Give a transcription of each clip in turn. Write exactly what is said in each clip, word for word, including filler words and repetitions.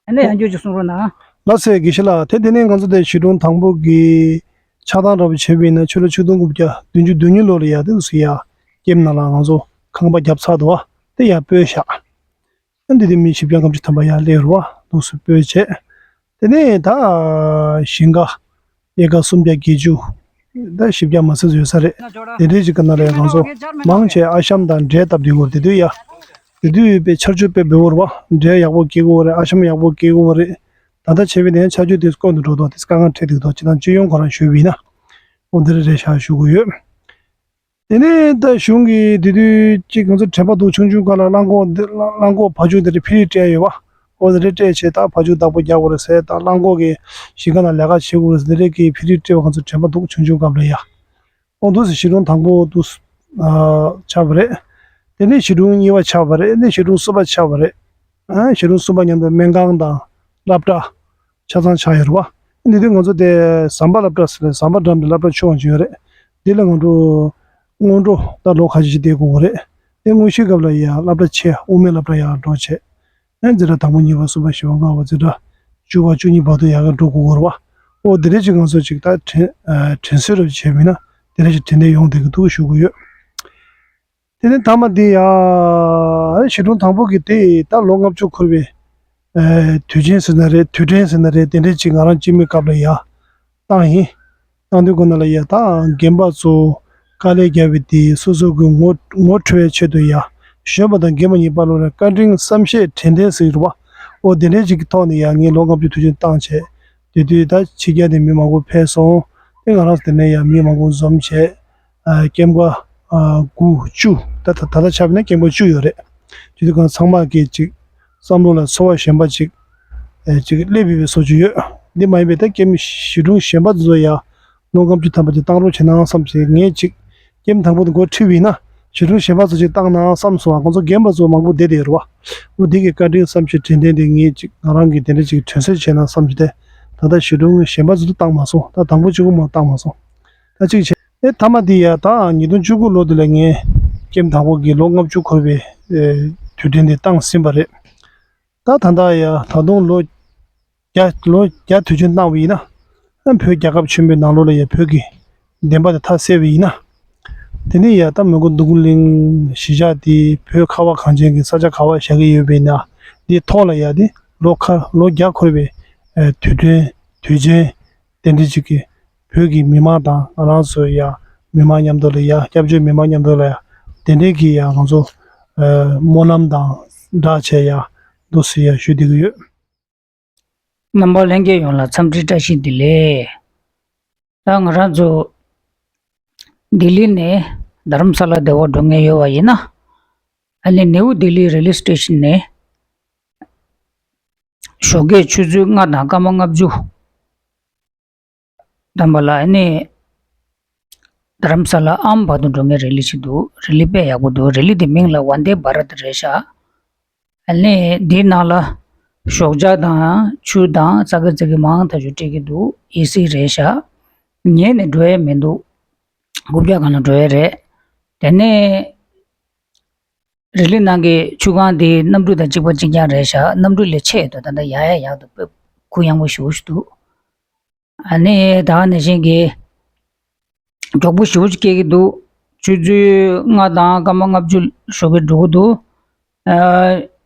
ཨ་ནི་ཡང་བསྐྱར་ཅིག་གསུང་རོགས་གནང་། ལགས་སོ་དགེ་བཤེས་ལགས། དེ་དེ་ནས་ང་ཚོ་དེ་གཞིས་གྲོང་དང་པོ་གི་ཆགས་སྟངས་འདྲ་པོ་བྱས་པ་ཡིན་ན་ཕྱི་ལོ་ཆིག་སྟོང་དགུ་བརྒྱ་བདུན་ཅུ་དོན་གཉིས་ལོ་ལ་ཡ་དེ་ཚོ་ཡ་ཀེམ་ནང་ལ་ང་ཚོ་ཁང་པ་བརྒྱབ་ཚར་འདུག་བ། དེ་ཡ་སྤོས་བཞག་འདི་དེ་མི་བཞི་བརྒྱ་ལྔ་བཅུ་ཐམ་པ་ཡར་སླེབས་རུ་བ་འདུག་སེ་སྤོས་བྱས། དེ་ནས་ད་ཞིང་ཁ་ཨེ་ཀར་སུམ་བརྒྱ་བརྒྱད་ཅུ་ད་བཞི་བརྒྱ་མ་ཟིན་ཡོད་ས་རེད། དེ་འདྲའི་ཅིག་གི་ནང་ལ་ང་ཚོ་མང་ཆེ་ཨ་ཤམ་དང་འབྲས་བཏབ་དུས་སྐོར་དེ་དུས་ཡ། དེ་དུས་པའི་ཆར་ཆུ་དཔེ་འབེལ་བོར་བ་འབྲས་ཡག་པོ་སྐྱེ་གི་ཡོད་རེད། ཨ་ཤམ་ཡག་པོ་སྐྱེ་གི་ཡོད་རེད། ད་ལྟ་བྱས་པའི་ནས་ཆར་ཆུ་དེ་སྐོར་དུ་འགྲོ་དོ་དེ་དཀའ་ངལ་འཕྲད་དུས་དོ་ཅི་དང་ཅི་ཡོང་ཁོ་རང་ཞུས་པ་ཡིན་ན། འོ་འདི་རེད་རེད་ཤག་ཞུ་གི་ཡོད། དེ་ནས་ད་གཞུང་གིས་དེ་དུས་གཅིག་ང་ཚོ་དྲན་པ་འདུག་ཆུང་ཆུང་སྒང་ལ་རླངས་འཁོར་འདི་རླངས་འཁོར་བ་ཕྱུགས་འདི་རེད་ཕི་རི་སྤྲད་ཡོད་བ། འོ་དེ་རེད་སྤྲད་བྱས་ད་བ་ཕྱུགས་བདག་པོ་རྒྱག་དགོས་རེད་ཟེར། ད་རླངས་འཁོར་གྱི་གཞིས་ཀ་ལ་ལས་ཀ་བྱེད་དགོས་རེད་ཟེར། དེ་རེད་ཀྱི་ཕི་རི་སྤྲད་པ་ང་ཚོ་དྲན་པ་འདུག་ཆུང་ཆུང་སྐབས་ལ་ཡ། འོ་འདུག་ཟེར་གཞིས་གྲོང་དང་པོ་འདུག་ཨ་ཆགས་པ་རེད། དེ་ནས་གཞིས་གྲོང་གཉིས་པ་ཆགས་པ་རེད། ནས་གཞིས་གྲོང་གསུམ་པ་ཆགས་པ་རེད། ཨ་གཞིས་གྲོང་གསུམ་པ་མཉམ་དུ་སྨན་ཁང་དང་སློབ་གྲྭ་ཆ་ཚང་ཆགས་ཡོད་རེད་བ། འདི་དུས་ང་ཚོ་དེ་ཟམ་པ་སློབ་གྲྭ་ཟེར་ནས་ཟམ་པ་འགྲམ་དུ་སློབ་གྲྭ་ཆུང་བ་ཅིག་ཡོད་རེད། འདི་ལ་ང་ཚོ་སྔོན་འགྲོ་ད་ལོ་ཁ་ཤས་ཤིག་བསྡད་དགོས་རེད། དེ་དངོས་གཞིའི་སྐབས་ལ་ཡ་སློབ་གྲྭ་ཆེ་དབུ་མའི་སློབ་གྲྭ་ཡར་འགྲོ་བྱས། ཨེ་འཛིན་གྲྭ་དང་པོ་གཉིས་པ་གསུམ་པ་བཞི་པ་ལྔ་པ་འཛིན་གྲྭ་བཅུ་པ་བཅུ་གཉིས་བར་དུ་ཡར་འགྲོ་དགོས་ཀྱི་ཡོད་རེད་བ། ཨོ་དེ་འདྲའི་ཅིག་ང་ཚོ་ཅིག་ད་དྲན་ཨ་དྲན་གསོ་རབ་བྱས་མིན་ན་དེ་འདྲ་ཅིག་དྲན་བསྡད་ཡོང་བསྡད་ཀྱི་འདུག་ཞུ་གི་ཡོད། དེ་ནས་མཐའ་མ་དེ་ཡ་གཞིས་གྲོང་དང་པོ་གི་དེ་ད་ལོ་ལྔ་བཅུ་འཁོར་བའི་ཨ་དུས་ཆེན་ཟེར་ན་རེད། དུས་དྲན་ཟེར་ན་རེད། དེ་འདྲའི་ཅིག་ང་རང་སྐྱེས་མའི་སྐབས་ལ་ཡ་བཏང་ཡིན། བཏང་དུས་ཁོ་ན་ལ་ཡ་ད་རྒན་པ་ཚོ་དཀའ་ལས་བརྒྱབ་པའི་དེ་སོ་སོ་གི་ངོ་ངོ་འཕྲོད་པའི་ཆེད་དུ་ཡ་གཞོན་པ་དང་རྒན་པ་གཉིས་བར་ལ་བཀའ་དྲིན་བསམ་ཤེས་དྲན་རྟེན་ཟེར་གྱི་རེད་བ། ཨོ་དེ་འདྲའི་ཅིག་གི་ཐོག་ནས་ཡ་ངས་ལོ་ལྔ་བཅུ་དུས་ཆེན་བཏང་བྱས། དེ་དུས་ད་ཕྱི་རྒྱལ་ནས་མི་མང་པོ་ཕེབས་སོང་། དེ་ང་རང་ཚོ་དེ་ནས་ཡ་མི་མང་པོ་འཛོམས་བྱས། ཨ་ཀེམ་ཀ་ཨ་དགུ་བཅུ་ད་ད་ད་ལྟ་ཆ་བཞག་ན་ཀེམ་ཀ་བཅུ་ཡོད་རེད། དེ་དུས་ཁོང་ཚང་མ་གིས་ཅིག་བསམ་བློ་ལ་ཚོར་བ་གཞན་པ་ཅིག་ཨེ་ཅིག་སླེབས་ཡོད་པའི་བཟོ་བཅོས་ཡོད། འདི་མ་ཡིན་པའི་ད་ཀེམ་གཞིས་གྲོང་གཞན་པ་ཚོ་ཡ་ལོ་ལྔ་བཅུ་ཐམ་པ་ཅིག་བཏང་རོགས་བྱེད་ན་བསམ་བྱས། ངས་ཅིག་ཀེམ་དང་པོ་དེ་འགོ་ཁྲིད་པ་ཡིན་ན་གཞིས་གྲོང་གཞན་པ་ཚོ་ཅིག་བཏང་ན་བསམ་སོང་བ། ཁོང་ཚོ་རྒན་པ་ཚོ་མང་པོ་བསྡད་བསྡད་ཡོད་རེད་བ། འོ་འདི་གི་བཀའ་དྲིན་བསམ་ཤེས་དྲན་རྟེན་དེ་ངས་ཅིག་ང་རང་གིས་དེ་འདྲ་ཅིག་དྲན་གསོ་བྱས་ན་བསམ་བྱས་ཏེ། ད་ལྟ་གཞིས་གྲོང་གཞན་པ་ཚོ་བཏང་མ་སོང་། ད་དང་པོ་གཅིག་པོ་མ་བཏང་མ་སོང་། ད་གཅིག་བྱས། ཨེ་མཐའ་མ་འདི་ཡ་ད་ཉིས་སྟོང་བཅུ་དགུ་ལོ་འདི་ལ་ངས་ཀེམ་དང་པོ་གི་ལོ་ལྔ་བཅུ་འཁོར་བའི་ཨེ་དུས་དྲན་འདི་བཏང་ཟིན་པ་རེད། ད་ད་ལྟ་ཡ་ད་དུང་ལོ་བརྒྱ་ལོ་བརྒྱ་དུས་ཆེན་བཏང་བ་ཡིན་ན། ཨ་བོད་རྒྱལ་ཁབ་ཆེན་པོའི་ནང་ལོགས་ལ་ཡ་བོད་ཀྱི་བདེན་པ་དེ་མཐའ་གསལ་བ་ཡིན་ན། དེ་ནས་ཡ་ད་མོན་གྷོ་འདུ་ཁང་གླིང་གཞིས་ཆགས་དེ་བོད་ཁ་བ་གངས་ཅན་གྱི་ས་ཆ་ག་བ་བཞག་གི་ཡོད་པ་ཡིན་ན། འདིའི་ཐོག་ལ་ཡ་དེ་ལོ་ཁ་ལོ་བརྒྱ་འཁོར་བའི་ཨེ་དུས་དྲན་དུས་ཆེན་དེ་འདྲ་ཅིག་གི་བོད་ཀྱི་མི་མང་དང་ང་རང་ཚོ་ཡ་མི་མང་མཉམ་དུ་ལ་ཡ་སྐྱབས་བཅོལ་མི་མང་མཉམ་དུ་ལ་ཡ་དེ་འདྲའི་གི་ཡ་ང་ཚོ་ཨེ་སྨོན་ལམ་དང་སྦྲགས་བྱས་ཡ་འདུག་སེ་ཡ་ཞུ་བསྡད་ཀྱི་ཡོད། རྣམ་པ་ལྷན་རྒྱས་ཡོངས་ལ་འཚམས་འདྲི་བཀྲ་ཤིས་བདེ་ལེགས། ད་ང་རང་ཚོ་ལྡི་ལི་ནས་རྡ་རམ་ས་ལ་བདེ་བར་འགྲོ་མཁན་ཡོད་པ་ཡིན་ན། ཨ་ནི་ནེའུ་ལྡི་ལི་རེ་ལི་སི་ཊེ་ཤན་ནས་ཞོགས་ཀས་ཆུ་ཚོད་ལྔ་དང་སྐར་མ་ལྔ་བཅུ་ཐམ་པ་ལ་ཨ་ནི་རྡ་རམ་ས་ལ་ཨམ་བར་དུ་འགྲོ་མཁན་རེ་ལི་ཞིག་འདུག་རེ་ལི་དཔེ་ཡག་པོ་འདུག་རེ་ལི་དེ་མིང་ལ་ཝན་དེ་བྷ་རད་རེད་ཤག་ཨ་ནི་འདིའི་ནང་ལ་ཞོགས་ཇ་དང་ཆུ་དང་ཙག་གི་ཙིག་གི་མང་ཐག་ཆོད་སྤྲད་ཀྱི་འདུག་ཨེ་སི་རེད་ཤག་ཉལ་ནས་འགྲོ་ཡས་མི་འདུག་རྐུབ་བཀྱག་སྒང་ལ་འགྲོ་ཡས་རེད། དེ་ནས་རི་ལི་ནང་གི་ཆུ་ཁང་དེ་གནམ་གྲུ་དང་གཅིག་པ་གཅིག་རྐྱང་རེད་ཤག་གནམ་གྲུ་ལས་ཆེ་འདུག་ད་ལྟ་ཡག་ཡག་ཡག་འདུག་དཔེ་གུ་ཡངས་པོ་ཞེ་པོ་ཞིག་འདུག་ཨ་ནི་ད་ག་ནང་བཞིན་གྱི་མགྱོགས་པོ་ཞེ་པོ་ཅིག་སྐྱེ་གི་འདུག་ཆུ་ཚོད་ལྔ་དང་སྐར་མ་ལྔ་བཅུ་ཞོགས་ཀས་འགྲོ་གི་འདུག་ཨ་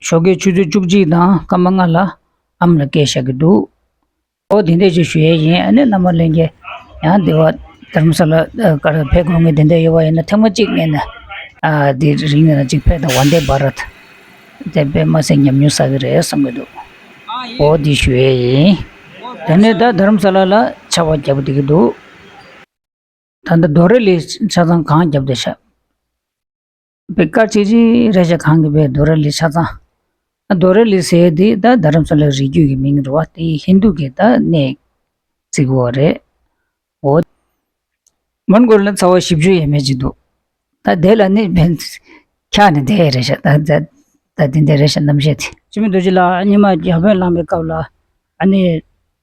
ཞོགས་ཀའི་ཆུ་ཚོད་བཅུ་གཅིག་དང་སྐར་མ་ལྔ་ལ་ཨམ་ལ་སྐད་བཞག་གི་འདུག་ཨོ་དེ་འདྲས་ཅིག་ཞུ་ཡས་ཡིན། ཨ་ནི་རྣམ་པ་ལྷན་རྒྱས་ཡང་འདི་བ་དྷ་རམ་ས་ལ་ཨ་ཀར་ཕེབས་དགོས་མཁན་དེ་འདྲས་ཡོད་པ་ཡིན་ན་ཐེངས་མ་གཅིག་ངས་ནས་ཨ་དེ་རིང་ནས་གཅིག་ཕེབས་དང་། ཝན་དེ་བྷ་རད་དེ་དཔེ་མ་སྲིད་ཉམས་མྱོང་བསགས་ཀྱི་རེད་བསམ་གྱི་འདུག་ཨོ་དེ་ཞུ་ཡས་ཡིན། དེ་ནས་ད་དྷ་རམ་ས་ལ་ལ་ཆར་པ་རྒྱག་པ་དེ་གི་འདུག་ད་ལྟ་རྡོ་རི་ལི་ཆ་ཚང་གངས་བརྒྱབ་བསྡད་ཤག་དཔེ་དཀར་ཆིལ་ཆིལ་རེད་ཤག་གངས་ཀྱི་དཔེ་རྡོ་རི་ལི་ཆ་ཚང་། ཨ་རྡོ་རི་ལི་ཟེར་དེ་ད་རྡ་རམ་ས་ལའི་རི་རྒྱུད་ཀྱི་མིང་རེད་བ། དེ་ཧིན་རྡུ་གི་ད་གནས་བརྩི་གི་ཡོད་རེད། འོ། མོན་གྷོ་ལ་ཚ་བ་བཞི་བཅུ་ཡས་མས་ཅིག་འདུག་ད་དེ་ལ་ནི་ཕན་འཁྱག་ནས་བསྡད་ཡས་རེད་ཤག་ད་ད་ད་དེ་འདྲ་རེད་ཤག་གནམ་གཤིས་དེ། འཆི་མེད་རྡོ་རྗེ་ལགས། ཉི་མ་རྒྱ་དཔོན་ལངས་པའི་སྐབས་ལ་ཨ་ནི་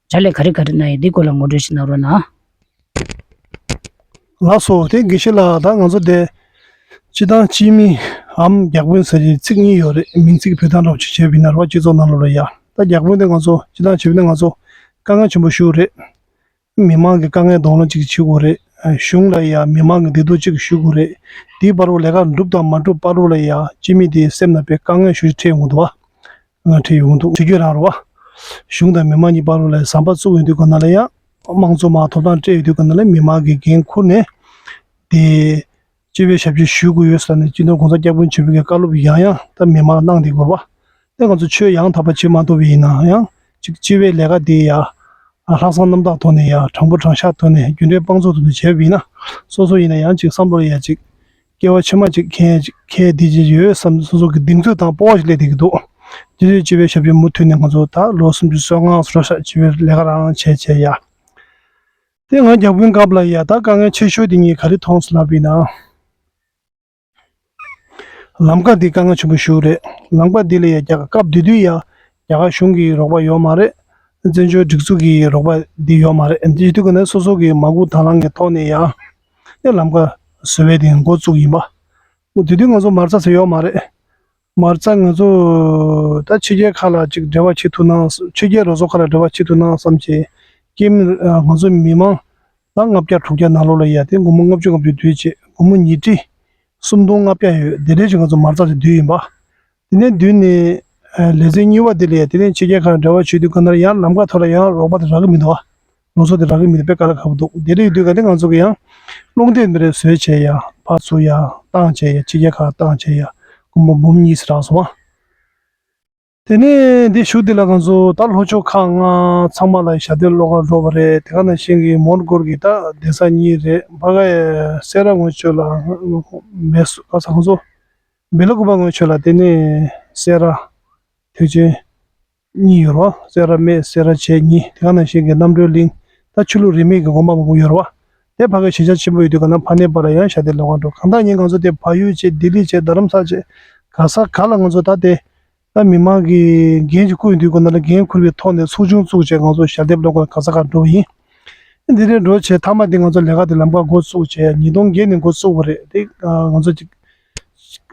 བྱ་ལས་ག་རེ་ག་རེ་གནང་ཡོད། འདི་སྐོར་ལ་ངོ་སྤྲོད་ཞིག་གནང་རོགས་གནང་། ལགས་སོ། དེ་དགེ་བཤེས་ལགས། ད་ང་ཚོ་དེ་སྤྱི་བཏང་སྤྱི་མི་འམ་རྒྱ་དཔོན་ཟེར་གྱི་ཚིག་གཉིས་ཡོད་རེད། མིང་ཚིག་འབོད་སྟངས་འདྲ་པོ་ཅིག་བྱས་པ་ཡིན་ན་རེད་བ། སྤྱི་ཚོགས་ནང་ལོགས་ལ་ཡ། ད་རྒྱ་དཔོན་དེ་ང་ཚོ་སྤྱིར་བཏང་བྱས་པ་ན་ང་ཚོ་དཀའ་ངལ་ཆེན་པོ་ཞིག་རེད། མི་མང་གི་དཀའ་ངལ་གདོང་ལེན་ཅིག་བྱེད་དགོས་རེད། གཞུང་ལ་ཡ་མི་མང་གི་བདེ་སྡུག་ཅིག་ཞུ་དགོས་རེད། དེའི་བར་དུ་ལས་ཀ་འགྲུབ་དང་མ་འགྲུབ་བར་དུ་ལ་ཡ་སྤྱི་མི་དེའི་སེམས་ནང་དཔེ་དཀའ་ངལ་ཞིག་འཕྲད་ཡོང་གི་འདུག་བ། ང་འཕྲད་ཡོང་གི་འདུག་འཕྲད་རྒྱུ་རང་རེད་བ། གཞུང་དང་མི་མང་གཉིས་བར་དུ་ལ་ཟམ་པ་བཙུགས་ཡོང་དུས་ག་ན་ལ་ཡ་དམངས་གཙོ་མར་ཐོབ་ཐང་སྤྲད་ཡོང་དུས་ག་ན་ལ་མི་མང་གི་འགན་འཁུར་ནས་དེ་སྤྱི་པའི་ཞབས་ཕྱི་ཞུ་དགོས་ཡོད་ཟེར་ནས་སྤྱི་ནོར་གོང་ས་སྐྱབས་མགོན་ཆེན་པོ་གི་བཀའ་སློབ་ཡང་ཡང་ད་མི་མང་ལ་གནང་བསྡད་ཡོད་རེད་བ། ད་ང་ཚོ་ཆོས་ཡང་དག་པ་བྱེད་མ་ཐུབ་པ་ཡིན་ན་ཡང་ཅིག་སྤྱི་པའི་ལས་ཀ་དེ་ཡ་ལྷག་བསམ་རྣམ་དག་ཐོག་ནས་ཡ་དྲང་པོ་དྲང་བཞག་ཐོག་ནས་རྒྱུ་འབྲས་དཔང་བཙུགས་ཐོག་ནས་བྱས་པ་ཡིན་ན་སོ་སོ་ཡིན་ན་ཡང་ཅིག་བསམ་བློ་ཡ་ཅིག་སྐྱེ་བ་ཕྱི་མ་ཅིག་ཁེ་ཅིག་ཁེ་དེ་ཅིག་ཡོད་བསམ་སོ་སོ་གི་གདེང་ཚོད་དང་སྤོབས་པ་ཞིག་སླེབས་བསྡད་ཀྱི་འདུག་དེ་དུས་སྤྱི་པའི་ཞབས་ཕྱི་མུ་མཐུད་ནས་ང་ཚོ་ད་ལོ་སུམ་ཅུ་སོ་ལྔ་སོ་ཤ་སྤྱི་པའི་ལས་ཀ་རང་བྱས་བྱས་ཡ། དེ་ང་རྒྱ་དཔོན་སྐབས་ལ་ཡ་ད་དཀའ་ངལ་ཆེ་ཤོས་དེ་ངས་ག་རེ་མཐོང་སོང་ལབ་པ་ཡིན་ན། ལམ་ཀ་འདི་དཀའ་ངལ་ཆེན་པོ་ཞིག་རེད། ལམ་ཀ་འདི་ལ་ཡ་རྒྱ་གར་སྐབས་དེ་དུས་ཡ་རྒྱ་གར་གཞུང་གི་རོགས་པ་ཡོད་མ་རེད། བཙན་བྱོལ་སྒྲིག་འཛུགས་ཀྱི་རོགས་པ་འདི་ཡོད་མ་རེད། འདི་དུས་ཀ་ནས་སོ་སོ་གི་མ་བསྐུལ་དང་བླངས་ཀྱི་ཐོག་ནས་ཡ་ནས་ལམ་ཀ་བཟོ་བའི་དེ་འགོ་བཙུགས་ཡིན་པ། འོ་དེ་དུས་ང་ཚོ་མ་རྩ་ཟེར་ཡོད་མ་རེད། མ་རྩ་ང་ཚོ་ད་ཕྱི་རྒྱལ་ཁག་ལ་ཅིག་འབྲེལ་བ་བྱེད་ཐུབ་ན་ཕྱི་རྒྱལ་རོགས་ཚོགས་ཁག་ལ་འབྲེལ་བ་བྱེད་ཐུབ་ན་བསམ་བྱས་ཀྱིན་ང་ཚོ་མི་མང་ད་ལྔ་བརྒྱ་དྲུག་བརྒྱ་ནང་ལོགས་ལ་ཡ་དེ་སྒོར་མོ་ལྔ་བཅུ་ང་བཅུ་བསྡུས་བྱས་སྒོར་མོ་ཉིས་ཁྲི་སུམ་སྟོང་ལྔ་བརྒྱ་ཡོད་དེ་འདྲས་ཅིག་ང་ཚོ་མ་རྩ་ཅིག་བསྡུས་ཡིན་པ། དེ་ནས་བསྡུས་ནས་ལེ་ཚན་གཉིས་པ་དེ་ལ་ཡ་དེ་ནས་ཕྱི་རྒྱལ་ཁག་འབྲེལ་བ་བྱེད་དུས་ག་ན་ཡང་ལམ་ཁ་ཐོག་ལ་ཡང་རོགས་པ་དེ་རག་གི་མི་འདུག་བ། ལོ་ཚོད་དེ་རག་གི་མི་འདུག་དཔེ་དཀའ་ལས་ཁག་པོ་འདུག་དེ་རིང་དུས་ག་དེ་ང་ཚོ་གི་ཡང་རླུང་འདེབས་འདི་རེད་བཟོས་བྱས་ཡ་ཕར་ཚུར་ཡ་བཏང་བྱས་ཡ་ཕྱི་རྒྱལ་ཁག་བཏང་བྱས་ཡ་སྒོར་མོ་འབུམ་གཉིས་ཙམ་རག་སོང་བ། དེ་ནས་འདི་གཞུག་འདི་ལ་ང་ཚོ་ད་ལྷོ་ཕྱོགས་ཁག་ལྔ་ཚང་མ་ལ་ཞལ་འདེབས་སློང་གར་འགྲོ་བ་རེད། དེ་ག་ནང་བཞིན་གྱི་མོན་གྷོ་གི་ད་གདན་ས་གཉིས་རེད། ཕ་ག་ཡ་སེ་ར་ངོས་ཕྱོགས་ལ་མེ་སོ་ཁ་ས་ང་ཚོ་སྦེ་ལ་ཀུ་པ་ངོས་ཕྱོགས་ལ་དེ་ནས་སེ་ར་ཐེག་ཆེན་གཉིས་ཡོད་རེད་བ། སེ་ར་སྨད་སེ་ར་བྱེས་གཉིས་དེ་ག་ནང་བཞིན་གྱི་རྣམ་གྲོལ་གླིང་ད་ཆོས་ལུགས་རིས་མེད་ཀྱི་དགོན་པ་མང་པོ་ཡོད་རེད་བ། དེ་ཕ་གའི་གཞིས་ཆགས་ཆེན་པོ་ཡོད་དུས་ག་ན་ཕ་ནས་པ་ལ་ཡང་ཞལ་འདེབས་སློང་གར་འགྲོ། གང་ལྟར་ངས་ང་ཚོ་དེ་བལ་ཡུལ་བྱས་ལྡི་ལི་བྱས་རྡ་རམ་ས་བྱས་ག་ས་ག་ལ་ང་ཚོ་ད་དེ་ད་མི་མང་གིས་འགན་ཅིག་བསྐུར་ཡོང་དུས་ག་ན་ལ་འགན་འཁུར་བའི་ཐོག་ནས་ཚོགས་ཆུང་བཙུགས་བྱས་ང་ཚོ་ཞལ་འདེབས་སློང་གར་ག་ས་གར་འགྲོ་བ་ཡིན། འདི་རེད་འགྲོ་བྱས་མཐའ་མ་འདི་ང་ཚོ་ལས་ཀ་འདི་ལམ་ཁ་འགོ་བཙུགས་བྱས་ཉིས་སྟོང་བརྒྱད་ནས་འགོ་བཙུགས་པ་རེད། དེ་ང་ཚོ་ཅིག་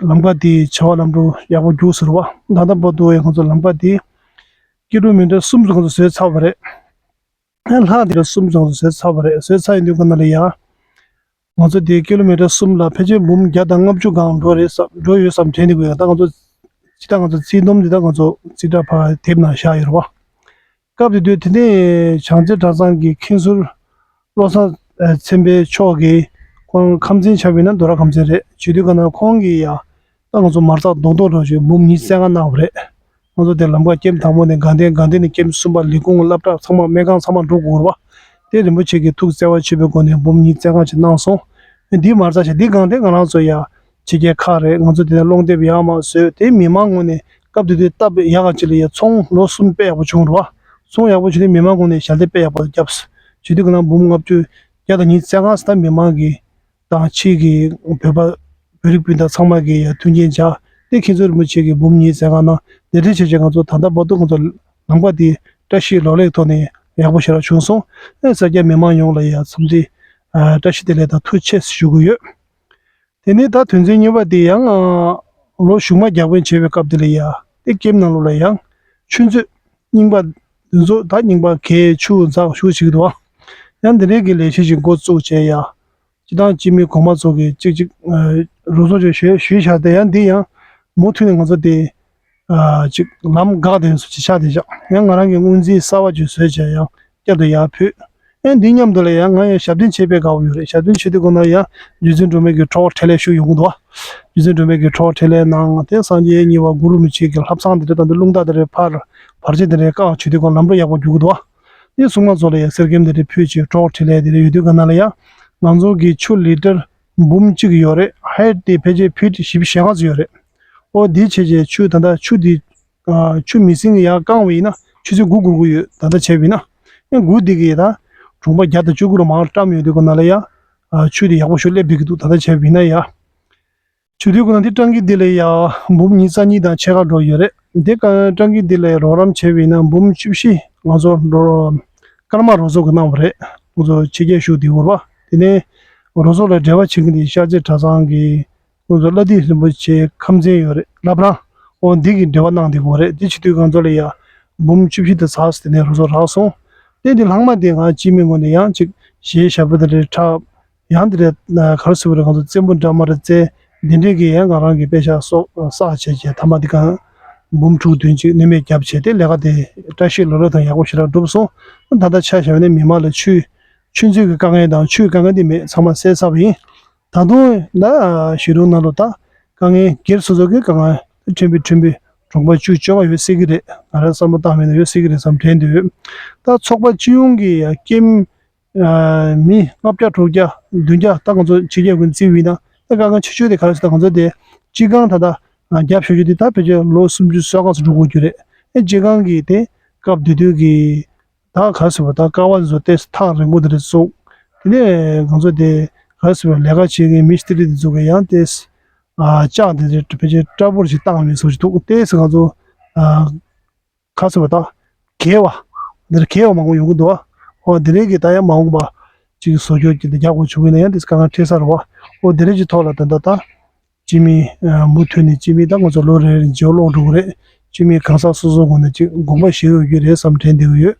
ལམ་ཁ་འདི་བྱ་བ་ལམ་འགྲོ་ཡག་པོ་རྒྱུགས་ཟེར་བ་ད་ལྟ་བར་དུ་ཡང་ང་ཚོ་ལམ་ཁ་འདི་ཀི་ལོ་མི་ཊར་གསུམ་ཙམ་ང་ཚོ་བཟོས་ཚར་བ་རེད། ལྷག་འདི་ལ་གསུམ་ཙམ་ང་ཚོ་བཟོས་ཚར་བ་རེད། བཟོས་ཚར་ཡོང་དུས་ག་ན་ལ་ཡ་ང་ཚོ་འདི་ཀི་ལོ་མི་ཊར་གསུམ་ལ་ཕལ་ཆེར་འབུམ་བརྒྱ་དང་ལྔ་བཅུ་སྒང་འགྲོ་རེད་བསམ་འགྲོ་ཡོད་བསམ་དྲན་འདུག་ད་ང་ཚོ་ཅི་ད་ང་ཚོ་རྩིས་སྡོམ་འདི་ད་ང་ཚོ་རྩིས་ཁྲ་ཕར་དེབ་ནང་བཞག་ཡོད་རེད་བ། སྐབས་དེ་དུས་དེ་ནས་བྱང་རྩེ་གྲྭ་ཚང་གི་མཁན་ཟུར་བློ་བཟང་ཨ་ཚེ་འཕེལ་མཆོག་གིས་ཁོང་ཁམས་ཚན་ཆགས་པ་ཡིན་ན་རྡོ་ར་ཁམས་ཚན་རེད། བྱེད་དུས་ག་ན་ཁོང་གིས་ཡ་ད་ང་ཚོ་མ་རྩ་རྡོག་རྡོག་འགྲོ་བྱས་འབུམ་ཉི་ཤུ་རྩ་ལྔ་གནང་བ་རེད། ང་ཚོ་དེ་ལམ་ཁ་ཀེམ་དང་པོ་ནས་དགའ་ལྡན་དགའ་ལྡན་ནས་ཀེམ་གསུམ་པ་ལས་ཁུངས་སློབ་གྲྭ་ཚང་མ་སྨན་ཁང་ཚང་མ་འགྲོ་དགོས་རེད་བ། དེ་རིན་པོ་ཆེ་གིས་ཐུགས་བརྩེ་བ་ཆེ་བའི་སྒོ་ནས་འབུམ་ཉི་ཤུ་རྩ་ལྔ་ཅིག་གནང་སོང་། འདིའི་མ་རྩ་ཞིག་འདི་སྒང་དེ་ང་རང་ཚོ་ཡ་ཕྱི་རྒྱལ་ཁག་རེད། ང་ཚོ་དེ་ནས་སློང་དེབ་ཡག་མ་བཟོས་དེ་མི་མང་ངོས་ནས་སྐབས་དེ་དུས་སྟབས་ཡག་ག་ཅིག་ལ་ཡ་ཚོང་ལོ་གསུམ་དཔེ་ཡག་པོ་བྱུང་རེད་བ། ཚོང་ཡག་པོ་བྱུང་དུས་མི་མང་ངོས་ནས་ཞལ་འདེབས་དཔེ་ཡག་པོ་བརྒྱབ། བྱེད་དུས་ག་ན་འབུམ་ལྔ་བཅུ་བརྒྱ་དང་ཉི་ཤུ་རྩ་ལྔ་ཙམ་མི་མང་གིས་དང་ཕྱིའི་གི་བོད་པ་བོད་རིགས་སྤུན་ཟླ་ཚང་མ་གིས་ཡ་མཐུན་རྐྱེན་སྦྱར་ཏེ་མཁན་ཟུར་རིན་པོ་ཆེ་གིས་འབུམ་ཉི་ཤུ་རྩ་ལྔ་གནང་དེ་འདྲ་བྱས་བྱས་ང་ཚོ་ད་ལྟ་བར་དུ་ང་ཚོ་ལམ་ཁ་འདི་བཀྲ་ཤིས་ལོ་ལེགས་ཐོག་ནས་ཡག་པོ་ཞེ་དྲག་བྱུང་སོང་། ཨེ་ས་སྐྱ་མི་མང་ཡོངས་ལ་ཡ་འཚམས་འདྲི་ཨ་བཀྲ་ཤིས་བདེ་ལེགས་དང་ཐུགས་རྗེ་ཆེ་ཞུ་གི་ཡོད། དེ་ནས་ད་དོན་ཚན་གཉིས་པ་དེ་ཡང་ཨ་ལོ་གཞུག་མ་རྒྱ་དཔོན་བྱེད་པའི་སྐབས་དེ་ལ་ཡ་དེ་ཀེམ་ནང་ལོགས་ལ་ཡང་ཆུ་མཛོད་རྙིང་པ་འདི་ཚོ་ད་རྙིང་པ་གས་ཆུ་འཛག་ཞུ་ཞིག་འདུག་ཨ། ཡང་འདི་འདྲའི་གི་ལས་གཞི་ཞིག་འགོ་བཙུགས་བྱས་ཡ། སྤྱི་བཏང་སྤྱི་མི་གོང་མ་ཚོ་གིས་གཅིག་གཅིག་ཨ་རུ་ཚོགས་ཀྱི་ཞུས་ཞུས་བཞག་དེ་ཡང་འདི་ཡང་མུ་མཐུད་ནས་ང་ཚོ་དེ་ཨ་གཅིག་ལམ་འགག་དེ་ཚོ་ཅིག་ཆགས་བསྡད་བཞག་ཡང་ང་རང་གི་སྔོན་རྩིས་གསར་བ་ཅིག་བཟོས་བྱས་ཡང་བསྐྱར་དུ་ཡར་ཕུལ། ཡང་འདི་མཉམ་དུ་ལ་ཡང་ང་ཡང་ཞབས་བརྟན་བྱེད་པའི་དགའ་བོ་ཡོད་རེད། ཞབས་བརྟན་བྱེད་དུས་ཁོ་ན་ཡང་རྗེ་བཙུན་སྒྲོལ་མའི་གི་གྲོགས་འཕྲིན་ལས་ཞུ་ཡོང་གི་འདུག་བ། རྗེ་བཙུན་སྒྲོལ་མའི་གི་གྲོགས་འཕྲིན་ལས་གནང་དེ་སངས་རྒྱས་གཉིས་པ་གུ་རུ་མི་ཆོས་ཀྱི་ལྷ་བསང་དེ་འདྲ་དང་དེ་རླུང་རྟ་དེ་འདྲའི་ཕར་བར་ཆད་དེ་འདྲའི་བཀག་བྱེད་དུས་ཁོ་ལམ་འགྲོ་ཡག་པོ་རྒྱུག་གི་འདུག་བ། དེ་སྲུང་མ་ཚོ་ལ་ཡང་གསེར་སྐྱེམས་དེ་འདྲ་ཕུལ་བྱས་གྲོགས་འཕྲིན་ལས་དེ་འདྲ་ཡོད་དུས་ག་ན་ལ་ཡང་ང་ཚོ་གི་ཆུ་ལི་ཊར་འབུམ་གཅིག་ཡོད་རེད། ཧའེཊ་དེ་ཕལ་ཆེར་ཕིཊ་བཞི་བཅུ་ཞེ་ལྔ་ཙམ་ཡོད་རེད། ཨོ་འདི་བྱས་རྗེས་ཆུ་ད་ལྟ་ཆུ་འདི་ཨ་ཆུ་མི་ཟིན་གི་ཡར་བཀང་བ་ཡིན་ན་ཆུ་ཚོད་དགུ་འགོར་གི་ཡོད། ད་ལྟ་བྱས་པ་ཡིན་ན་ཨེ་དགུ་འདི་གི་ད་གྲོང་པ་བརྒྱ་དང་བཅུ་དགུ་རུ་མར་བཀྲམ་ཡོད་དུས་ག་ན་ལ་ཡ་ཨ་ཆུ་འདི་ཡག་པོ་ཞིག་སླེབས་བསྡད་ཀྱི་འདུག་ད་ལྟ་བྱས་པ་ཡིན་ན་ཡ། ཆུ་དུས་ག་ན་འདི་ཊང་ཀི་འདི་ལ་ཡ་འབུམ་ཉི་ཤུ་རྩ་གཉིས་དང་ཕྱེད་ཀ་འགྲོ་ཡོད་རེད། འདི་ཀ་ཊང་ཀི་འདི་ལ་རོགས་རམ་བྱས་པ་ཡིན་ན་འབུམ་བཅུ་བཞི་ང་ཚོ་འགྲོ་ཀརྨ་རོགས་ཚོགས་ཀྱིས་གནང་བ་རེད། ང་ཚོ་ཕྱི་རྒྱལ་ཤོག་འདི་ཡོད་རེད་བ། དེ་ནས་རོགས་ཚོགས་ལ་འབྲེལ་བ་བྱེད་མཁན་འདི་ཤར་རྩེ་གྲྭ་ཚང་གི་ང་ཚོ་བླ་བདེ་རིན་པོ་ཆེ་ཁམས་ཚན་ཡོད་རེད། བླ་བྲང་འོ་འདི་གིས་འབྲེལ་བ་གནང་བསྡད་ཡོད་རེད། འདི་བྱེད་དུས་ང་ཚོ་ལ་ཡ་ འབུམ་བཅུ་བཞི་དེ་ཚར་སོང་། དེ་ནས་རུ་ཚོགས་རག་སོང་། དེ་འདི་ལྷག་མ་དེ་ང་སྤྱི་མི་ངོས་ནས་ཡང་ཅིག་གཞས་ཞབས་བྲོ་དེ་འདྲ་འཁྲབ། ཡང་དེ་འདྲ་ག་རེ་ཟེར་དགོས་རེད། ང་ཚོ་རྩེད་མོ་འདྲ་མ་འདྲ་རྩེ། འདི་འདྲས་ཀྱི་ཡང་ང་རང་གི་དཔེ་ཆ་སོགས་བསགས་བྱས་བྱས། ཐ་མ་འདི་གང་འབུམ་དྲུག་བདུན་ཅིག་སྣོན་མེད་བརྒྱབ་བྱས། དེ་ལས་ཀ་དེ་བཀྲ་ཤིས་ལོ་ལོ་དང་ཡག་པོ་ཞེ་དྲག་འགྲུབ་སོང་། ད་ལྟ་ཆ་བཞག་ན་མི་མང་ལ་ཆུ་ཆུ་མཛོད་ཀྱི་དཀའ་ངལ་དང་ཆུའི་དཀའ་ངལ་དེ་མེད། ཚང་མ་སེལ་ཚར་བ་ཡིན། ད་དུང་ད་གཞིས་གྲོང་ནང་ལ་ད་དཀའ་ངལ་སྒེར་སོ་སོ་གི་དཀའ་ངལ་ཕྲན་བུ་ཕྲན་བུ་གྲོང་པ་བཅུ་བཅོ་ལྔ་ཡོད་སྲིད་ཀྱི་རེད། ང་རང་བསམ་བློ་བཏང་མེད་ན་ཡོད་སྲིད་ཀྱི་རེད་བསམ་དྲན་འདུག། ད་ཚོགས་པ་སྤྱི་ཡོངས་ཀྱི་ཡ་ཀེམ་ཨ་མི་ལྔ་བརྒྱ་དྲུག་བརྒྱ་བདུན་བརྒྱ་ད་ང་ཚོ་ཕྱི་རྒྱལ་ཁུལ་བརྩིས་པ་ཡིན་ན། ད་དཀའ་ངལ་ཆེ་ཤོས་དེ་ག་རེ་ཟེར་ན། ང་ཚོ་དེ་སྤྱི་ཁང་ད་ལྟ་རྒྱབ་ཤོར་རྒྱུ་དེ་ད་ཕལ་ཆེར་ལོ་སུམ་ཅུ་སོ་ལྔ་ཙམ་འགྲོ་དགོས་རྒྱུ་རེད། ཨེ་སྤྱི་ཁང་གི་དེ་སྐབས་དེ་དུས་ཀྱི་ད་ག་རེ་ཟེར་བ། ད་ཀ་བ་དེ་ཚོ་ཏོག་ཙམ་ཐག་རིང་པོ་དེ་འདྲ་བཙུགས། དེ་ནས་ང་ཚོ་དེ་ག་རེ་ཟེར་བ། ལས་ཀ་བྱེད་མཁན་མི་སི་ཏི་རི་དེ་ཚོ་གི་ཡང་ཏོག་ཙམ་ཨ་ལྕགས་དེ་ཚོ་ཕལ་ཆེར་སྐྲ་ཕོར་ཞིག་བཏང་བའི་བཟོ་ཞིག་འདུག། ཏོག་ཙམ་ང་ཚོ་ཨ་ག་རེ་ཟེར་བ། ད་གས་པ། འདིར་གས་པ་མང་པོ་ཡོང་གི་འདུག་བ། ཨོ་དེ་རིགས་ཀྱི་ད་ཡང་མ་འོངས་པ་ཅིག་བཟོ་བཅོས་ཀྱི་དེ་རྒྱག་དགོས་བྱུང་བ་ཡིན་ན་ཡང་ཏོག་ཙམ་དཀའ་ངལ་འཕྲད་ས་རེད་བ། ཨོ་དེ་རིགས་ཀྱི་ཐོག་ལ་ད་ལྟ་ད་སྤྱི་མི་ཨ་མུ་མཐུད་ནས་སྤྱི་མི་ད་ང་ཚོ་ལོ་རེ་རེ་བརྗེ་པོ་སློག་འགྲོ་གི་རེད། སྤྱི་མི་གང་ཟག་སོ་སོའི་ངོས་ནས་ཅིག་དགོངས་པ་བཞེས་འོས་ཀྱི་རེད་བསམ་དྲན་བསྡད་ཀྱི་ཡོད།